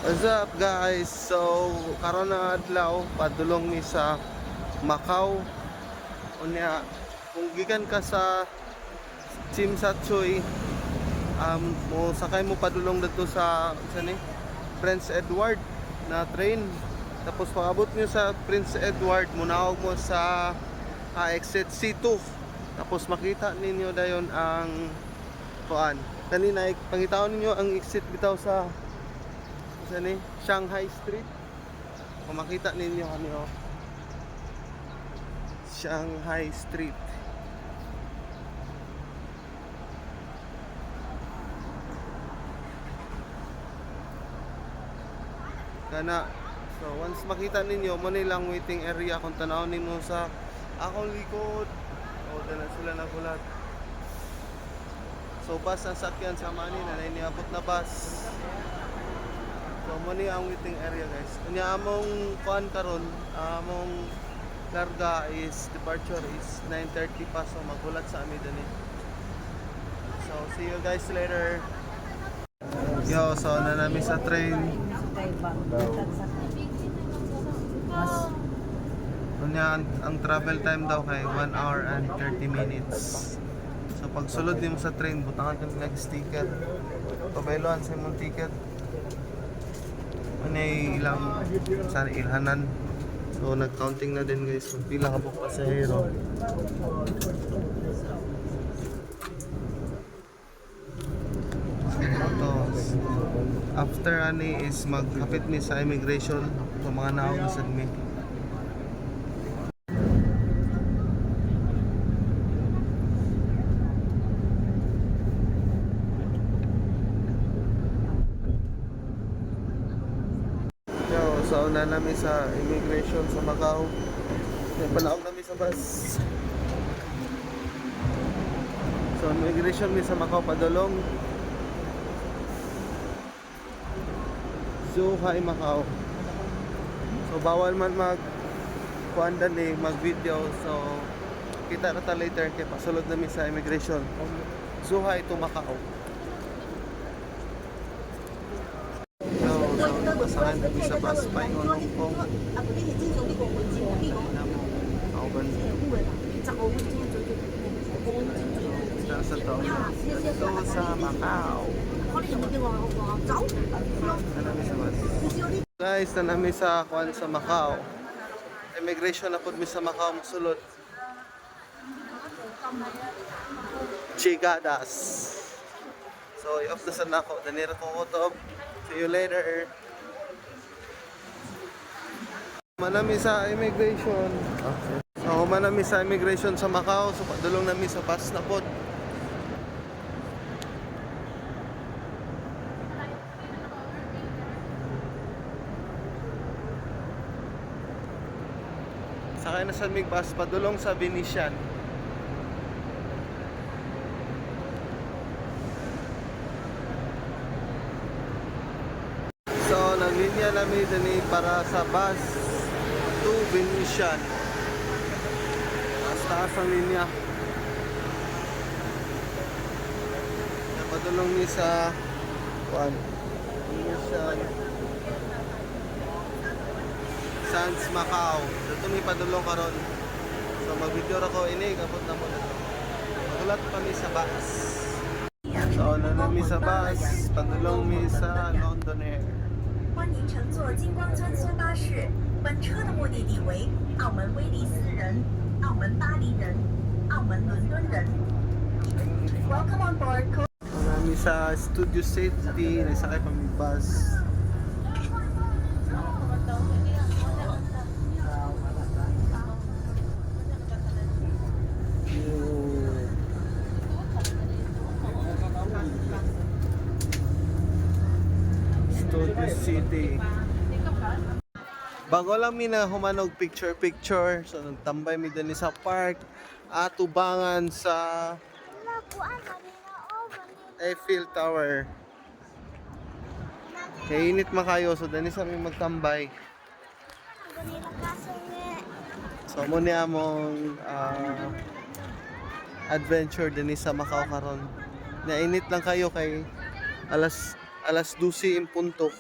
What's up, guys? So karon na adlaw, padulong mi sa Macau. Unya kung gikan ka sa Tsim Sha Tsui, mo sakay mo padulong didto sa sa ni Prince Edward na train. Tapos pag-abot niyo sa Prince Edward, munawag mo sa exit C2. Tapos makita ninyo dayon ang kuan. Kanina pangitaon ninyo ang exit bitaw sa ni Shanghai Street. Kung makita ninyo kani, oh. Shanghai Street. Kana, so once makita ninyo mo nilang waiting area kung tan-awon nimo sa akong likod. O dala sila nagulat. So bus ang sakyan sa mani na niabot na bus. So mo ni ang waiting area, guys. Unya among kuan karon, among larga is departure is 9:30 pa, so magulat sa ami dani. So see you guys later. Yo, so na nami sa train. Unya ang travel time daw kay 1 hour and 30 minutes. So pag sulod nimo sa train, butangan ka nila sticker. Pabailoan sa imong ticket. Ano ilang sa ilhanan. So nag-counting na din, guys. So, pila ka buok pasahero. Ito, after ani is maghapit mi sa immigration, so mga naog na sad mi. Yo, so una namin sa immigration sa Macau. Kaya panaog namin sa bus. So immigration mi sa Macau padulong. Zhuhai, Macau. So bawal man mag kuan eh, mag video. So kita na ta later kay pasulod namin sa immigration. Zhuhai to Macau. Yo, so pasakay namin sa bus paingon Hong Kong. Kauban. Kita sa to. Dito sa Macau. Na namin sa bus. Guys, na namin sa kuan sa Macau. Immigration na pud mi sa Macau musulod. Chigadas. So, i-off na sa nako. Danira ko kutob. See you later. Manami sa immigration. So, manami sa immigration sa Macau. So, padulong nami sa bus na pod. Sakay na sa mig bus padulong sa Venetian. So, naglinya nami dani para sa bus to Venetian. Taas-taas ang linya. Napadulong ni sa kuan. Venetian. Sands Macau. Dito mi padulong karon. So mag-video ra ko ini kapot na mo dito. Magulat pa mi sa bus. So na nami sa bus, padulong mi sa London Air. 欢迎乘坐金光穿梭巴士，本车的目的地为澳门威尼斯人、澳门巴黎人、澳门伦敦人。Welcome on board. So nami sa Studio City, nagsakay pa mi bus. Yo. Studio City. Bago lang mi na humanog picture picture, so nagtambay mi dinhi sa park atubangan sa Eiffel Tower. Kay init man kayo, so dani sa mi magtambay. So mo ni among adventure dinhi sa Macau karon. Nainit lang kayo kay alas 12 in punto.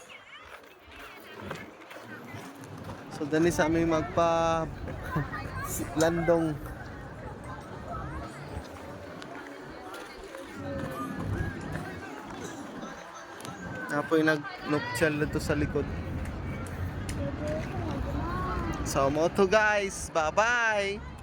So dani sa aming magpa landong. Napoy nagnuptial na to sa likod. So, moto guys. Bye-bye!